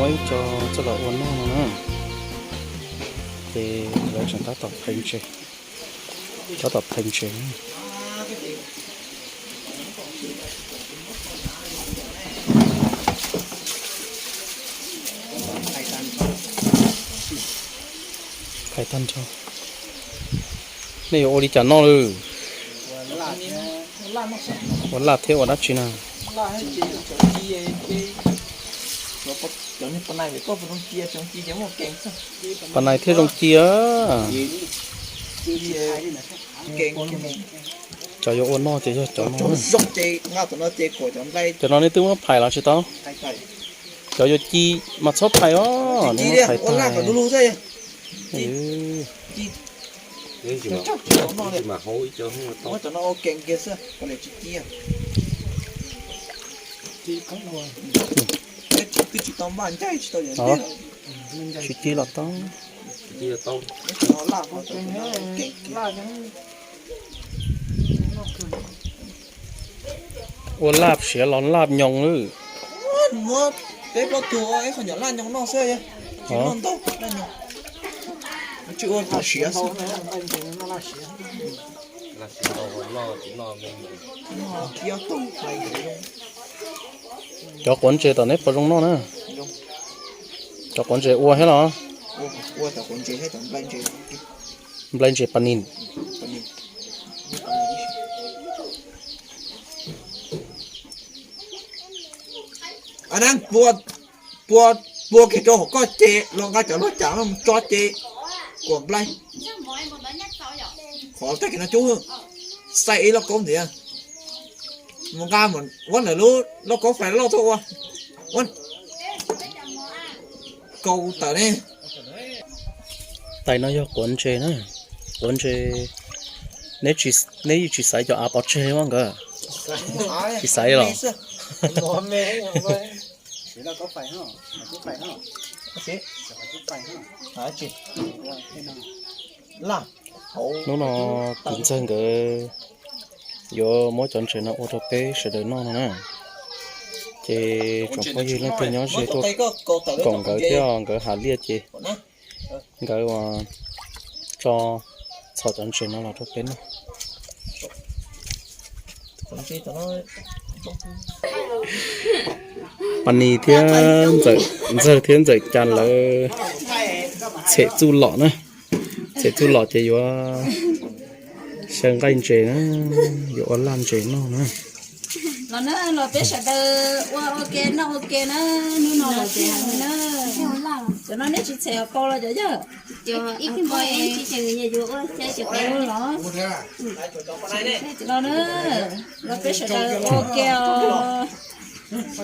Cov txoj los ua noj no na, ces lawv tseem tab tom phais ntses, tab tom phais ntses. Phais tag nrho. Nej yuav ua li cas noj lawm? Ua laj thiab ua dab tsi na? Pas nais thiaj zoo cia. Cov yuav ua noj ces yog cov no. Cov no nej twb muab phais los tsis tau? Cov yuav ci mas txhob phais os, nej muab phais tag. Tsis ci los tau. Ua laj siav los laj nyoos lawm. Muab peb plaub tug ua ib qho nyuam laj nyoos noj xwb, tsis noj ntau laj nyoos, tsis ua siav xwb. Cov quav ntses tom neb puas zoo noj na? Cov quav ntses ua thiab los? Nplai ntses pas nis. Pua, pua kiag rau hauv koj ces los nqa cov luaj cas mus tso ces kuam nplai. Qhov tag kis no cub, xaij ib lauj kaub ntiav, mus nqa mus ua ntawm lub lauj kaub fais loj tuaj ua. Kaus tawm ne. Tais no yog quav ntses na, quav ntses. Neb yeej tsis xaiv cov av pov tseg li mas nkawd? Tsis xaiv los? Hnub no kwv ntxawg nkawd yuav muab cov ntses no ua rau peb sawv daws noj no na. Ces tsoom phooj ywg leej twg nyob ze tuaj koom nkawd thiab, nkawd hav liaj ces nkawd tso txhom cov ntses no los rau peb noj. Pas nis thiab ntxawm, ntxawg thiab ntxawm cas lawv txhem txuj lom na. Txhem txuj lom ces yuav xyaw nqaij ntses na, yuav ua laj ntses noj na. Los na, los peb sawv daws ua ua ke noj ua ke na, hnub no los ces heev na. Cov no neb tsis txhem hauv paus los cov yawg? Los na, los peb sawv daws ua ua ke os.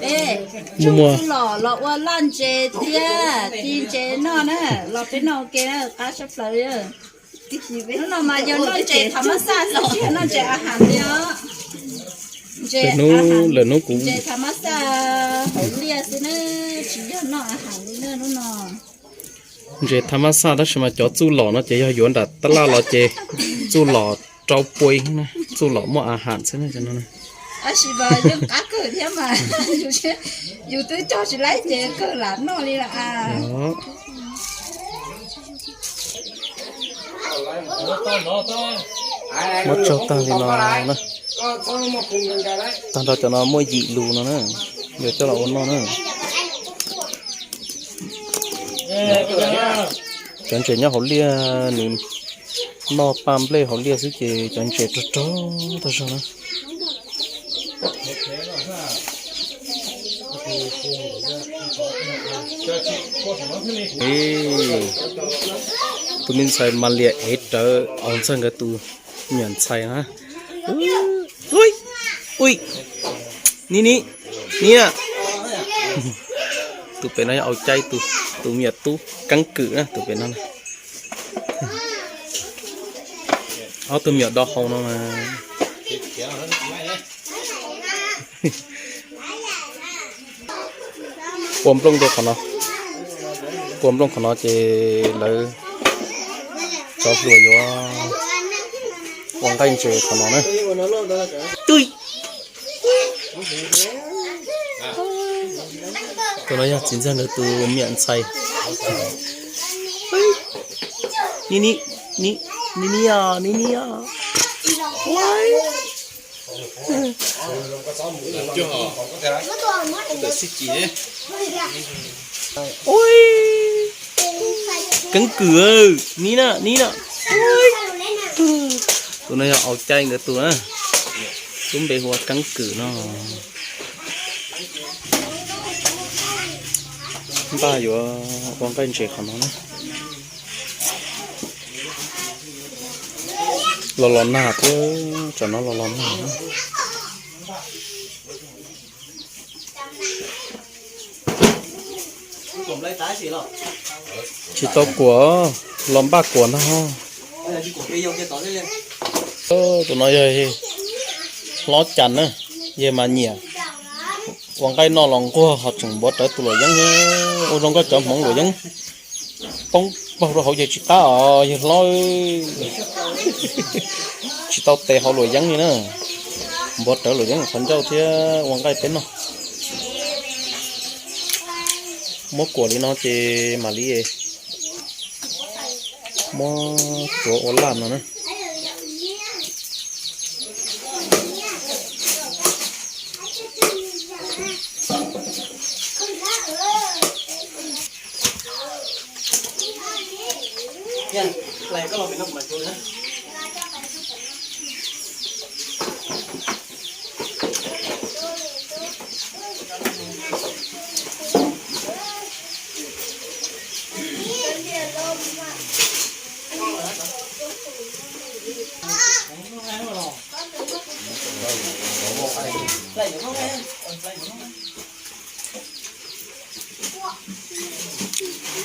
Peb tsuj txuj lom los ua laj ntses thiab ci ntses noj na, los peb noj ua ke na, qab tshaj plaws li. Hnub no mas yog noj ntses tham mab xaj xwb, tsis yog noj ntses a has li os. Ntses, lwm hnub kuv ntses tham mab xaj hauv liaj xwb na, tsis yog noj a has li na hnub no. Ntses tham mab xaj tab sis mas cov txuj lom no ces yog yuav nram tab laj los ces txuj lom rau pua, txuj lom muaj a has xwb na. Tab sis mas yeej qab kawg thiab mas, yus twb cog tsis laib ces kawg lam noj li lawm as. Muab tsaug tag li no na. Tag nrho cov no muaj yim lus no na, yog coj los ua noj na. Cov ntses nyob hauv liaj, nws noj paj nplej hauv liaj xwb ces cov ntses rog rog tag zog na. Tus me ntxhais mas liam ev rawv Au Ntxawg nkawd tus me nyuam ntxhais na. Ui, ui, ni ni, niam. Tus pem no yog Au Cai tus, tus me nyuam tub keeb kwm na, tus pem no. Ob tug me nyuam do hau no mas. Pua nplooj rau qhov no, pua nplooj qhov no ces lawv cov hluas yuav ua nqaij ntses qhov no na. Tui. Tus no yog txiv ntxawg nkawd tus me nyuam ntxhais. Ni ni, ni ni os, ni ni os. Ui, keeb kwm, ni na, ni na. Tus no yog au cai nkawd tus na, lub npe hu ua keeb kwm no. Npaj yuav ua nqaij ntses qhov no na. Los los nag thiab, tsam no los los nag. Tsis tau kuam, los npaj kuam ntag. Tus no yog hlob Cas na, yawg mas nyiam ua nqaij noj los nquag ho tseem npuav rawv tus luam yeeb thiab. Ua zoo nkauj cov hmoov luam yeeb poob paug rau hauv ces tsis qab os yawg hlob. Tsis tau tes hauv luam yeeb li na. Npuav rawv luam yeeb qhov ncauj thiab ua nqaij peb noj. Muab kuam li no ces mam li muab tsuav ua laj no na.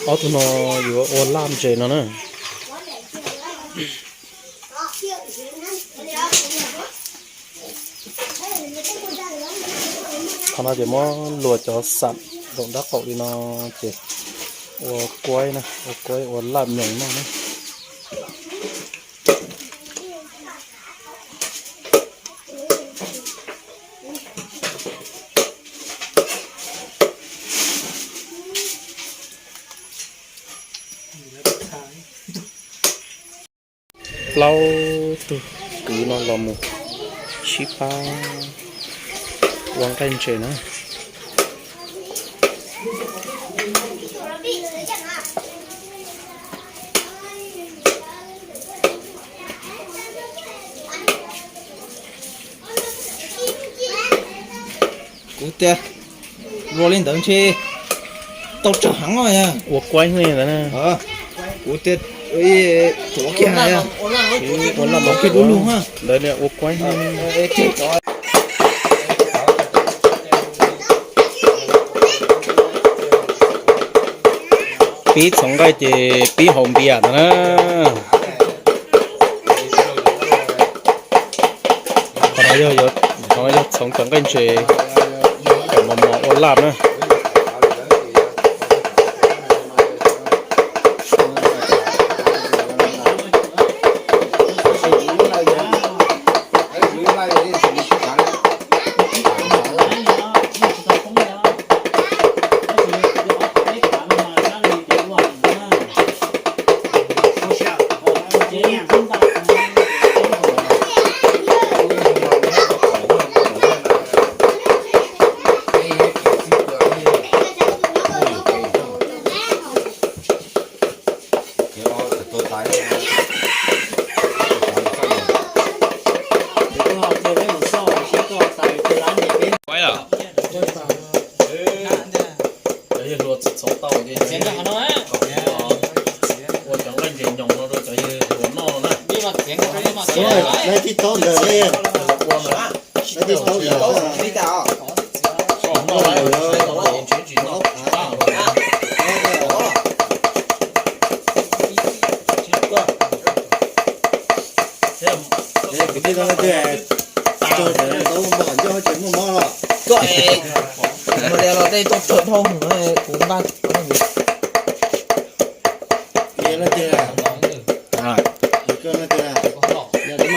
Ob tug no yuav ua laj ntses no na. Qhov no ces muab luas cov xam nraum nrab qaum li no ces ua kuaib na, ua kuaib ua laj nyoos noj na. Plaub tug kwv no los mus sib pab ua nqaij ntses na. Kuv tias luag li ntawd ntshe tau tsawg heev os. Ua kuaib ntawd na. Kuv tias tuav kiag na, ua laj mas kiag dub lug na. Ntawd ua kuaib. Pib txhoov nqaij ces pib haus npias ntawd na. Qhov no yog txhoov cov nqaij ntses kom mos mos ua laj na. Cov yawg hluas txhoov tau ces ua cov nqaij ntses nyoos no rau cov yawg hluas noj no na. Laib tib taub ntawd, laib tib taub ntawd. Kwv tij no tias, tau ntawd tau npog ncauj ces muaj mob los. Koj es, mus lias los tej tuaj tsawg dhau mus, kuv npaj. Tias, koj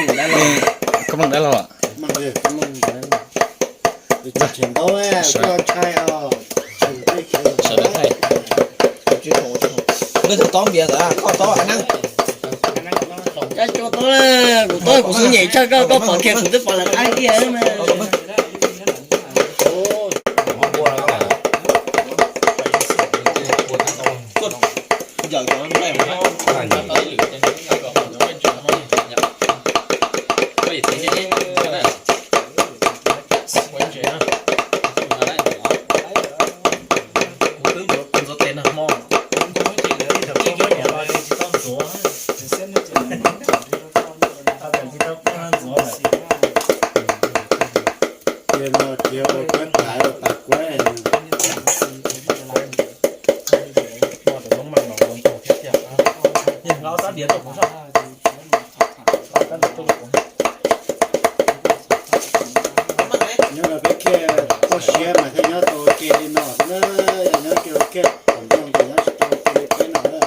meem dab laug, koj meem dab laug. Tob npias ntawd koj tob a neeb. Cov cua tob, kuv tob kuv xub nyem tshaj koj, koj pom kiag kuv twb pom lawv qab kiag mas. Ces no ces ua kuab tas ua pas kuab. Nyob rau peb kiag toj siab mas thiaj nyob tau ua ke li no xwb na, yog nyob kiag ua kiag tom ntej ces nyob tsis tau ua ke li peb no na.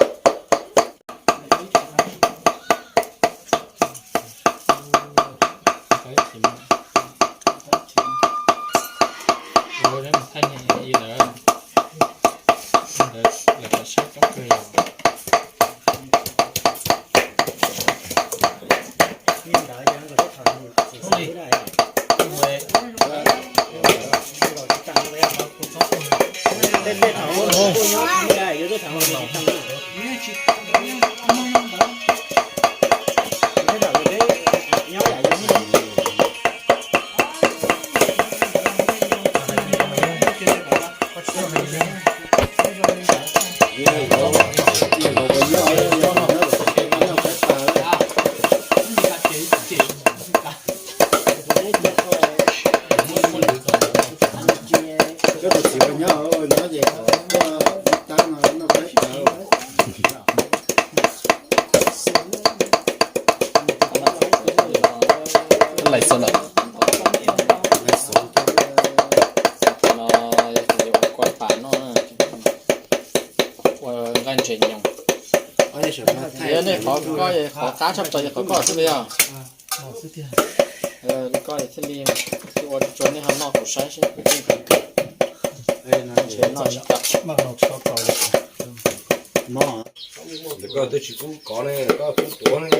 Cov tus txiv ua nyob ua nyob ces kom tuaj tab no noj qaib tas. Lais xov lawm. Lais xov no, ua kuab pas noj, ua nqaij ntses nyoos. Yog nej qhov koj, qhov qab tshaj plaws yog qhov koj xwb li os. Li koj thiaj li ua tsuag tsuag nej ho noj kuv saib seb kuv twb noj tsis tau. Koj twb tsis kub kov ne, koj kub tuav ne.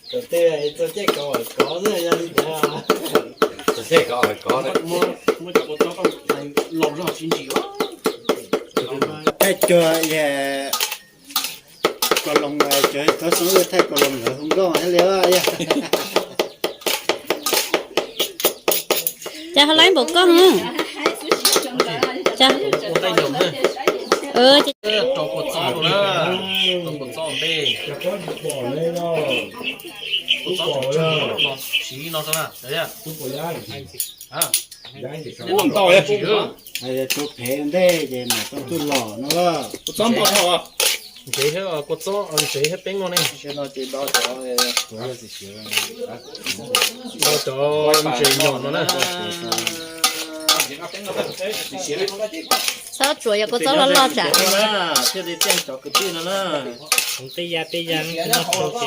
Tus twg txog caij kov kov xwb yog li ntawd. Txog caij kov kov. Muab cov kua txob los zog tsis ntsim. Thaij cuag yog kos loos, cov thaij kos loos ntawd hu nkauj thiab li yog. Cas ho laib npaum koj? Rau kua txob rau na, rau kua txob ntej. Kua txob los siv no rau na. Ua ntau tsis rau phev ntej ces mam tau tuaj los no. Kua txob npog dhau. Ntsev thiab kua txob, ntsev thiab peeb no ne. Do cov ntses nyoos no na. Txhob tsuas yog kua txob loj loj tsam. Thiaj li txiaj cov kwv tij no na. Tej ya tej ya no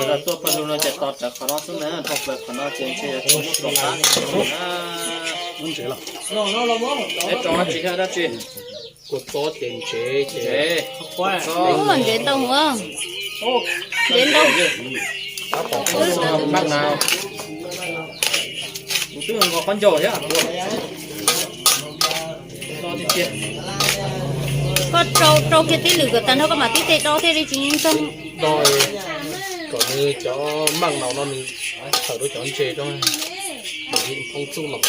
ces tuaj pawg lug no ces tos rawv qhov no xwb na, dhau plaws qhov no ces ntshe yuav tau muab rov qab li no na. Eb, rau dab tsi thiab dab tsi? Kua txob ces ntsev ces ntsev ntau ua, ntsev ntau. Kuv twb nqos qhov ncauj thiab. Koj rau rau kiag tib lwm kom tag nrho koj mam tib teg do thiaj li tsis ntsoog. Do kom nws cov maj laus no nws tawm rau cov ntses rau, nws poob txuj los.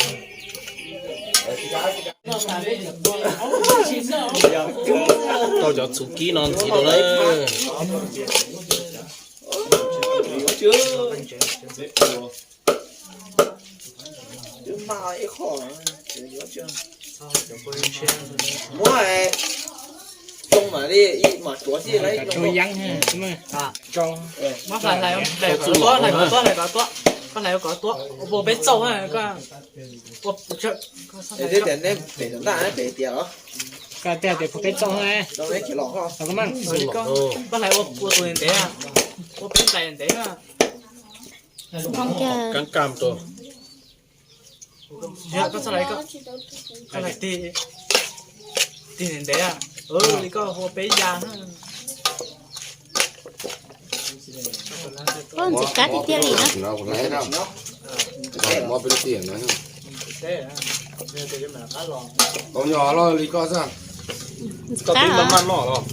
Tau cov txhuv kib no ntxiv rau na. Muab tso mas li ib mas tuav xij lawm. Tso yeeb, tso, hlais kom tuab, hlais kom tuab, koj hlais kom tuab, ua peb txauj. Koj tias peb txauj, koj hlais ua tus ntev, ua peb ntais ntev. Kaab kam rau. Yog koj txhob laij, koj laij tig, tig ntev ntev, li koj hu peb ya. Koj ntxim qab tiag tiag li na. Tau nyo los li koj xwb. Ntxim qab os.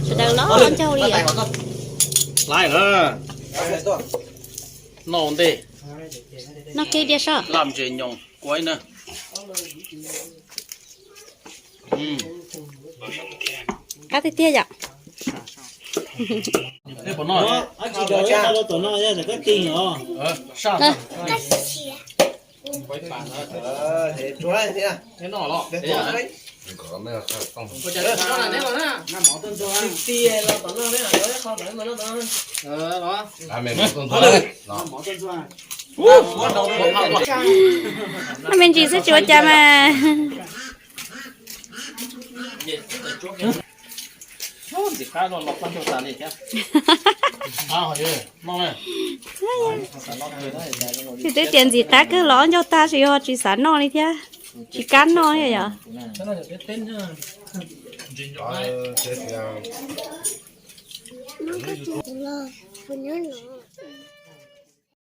Sawv daws los ncaug li os. Laij na. Noj ua ntej. Noj kiag diav soj. Laj ntses nyoos kua ib na. Qab tiag tiag yom. Noj me ntsis xwb tsis ua cas mas. Ces twb tias ntxim qab kawg los ncaug tag sis ho tsis xav noj li thiab, tsis kam noj thiab yom.